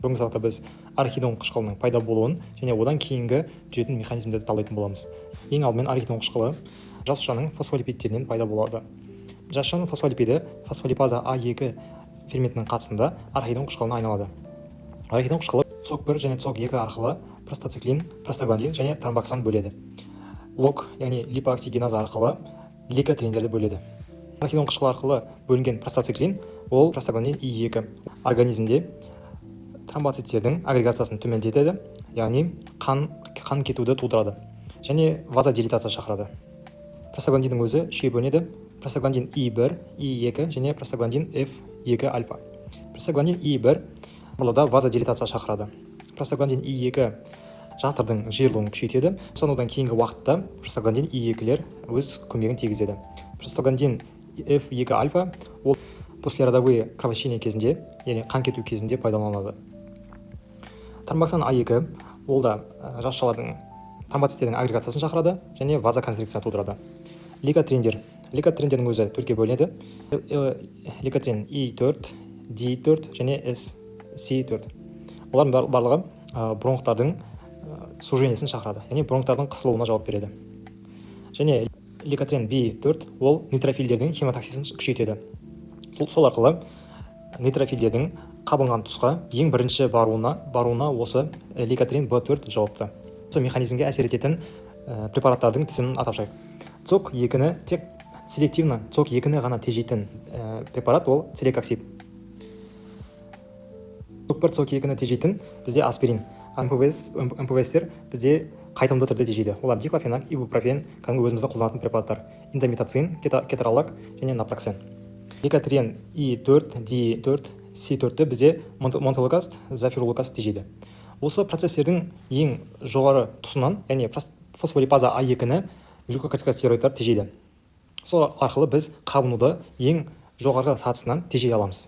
Бүгінгі сабақта біз арахидон қышқылының пайда болуын және одан кейінгі жүретін механизмдерді талдайтын боламыз. Ең алдымен арахидон қышқылы жасушаның фосфолипидтерінен пайда болады. Жасушаның фосфолипиді фосфолипаза А2 ферментінің қатысында арахидон қышқылына айналады. Арахидон қышқылы ЦОГ 1 және ЦОГ 2 арқылы простациклин, простагландин және тромбоксан бөледі. ЛОГ, яғни липооксигеназа арқылы лейкотриендерді бөледі. Арахидон қышқылы арқылы бөлінген простациклин, ол простагландин И2, организмде тромбоциттердің агрегациясын төмендетеді, яғни қан кетуді тудырады және вазодилатация шақырады. Простагландиннің өзі үшке бөлінеді: простагландин И1, И2 және простагландин F2 альфа. Простагландин И1 тамырларда вазодилатация шақырады. Простагландин И2 жатырдың жиырылуын күшейтеді. Босанудан кейінгі уақытта простагландин И2-лер өз көмегін тигізеді. Простагландин F2 альфа, ол послеродовые кровотечение кезінде, яғни қан кету кезінде пайдаланылады. Тромбоксан А2, ол да жасушалардың, тромбоциттердің агрегациясын шақырады және вазоконстрикция тудырады. Лейкотриендер. Лейкотриендердің өзі төртке бөлінеді: лейкотриен И4, Д4 және С, С4. Олардың барлығы бронхтардың сужениесін шақырады, яғни бронхтардың қысылуына жауап береді. Және лейкотриен Б4, ол нейтрофилдердің хемотаксисін күшейтеді. Сол арқылы нейтрофилдердің қабынған тұсқа ең бірінші баруына осы лейкотриен Б4 жауапты. Осы механизмге әсер ететін препараттардың тізімін атап шығайық. ЦОГ 2-ні тек селективно, ЦОГ 2-ні ғана тежейтін препарат, ол целекоксиб. ЦОГ 1, ЦОГ 2-ні тежейтін бізде аспирин. МПВС, МПВСтер бізде қайтымды түрде тежейді. Олар: диклофенак, ибупрофен, кәдімгі өзіміздің қолданатын препараттар, индометацин, кеторолак және напроксен. Лейкотриен И4, Д4, С4-ті бізде монтелукаст, зафирулукаст тежейді. Осы процесстердің ең жоғары тұсынан, яғни фосфолипаза А2-ні глюкокортикостероидтар тежейді. Сол арқылы біз қабынуды ең жоғарғы сатысынан тежей аламыз.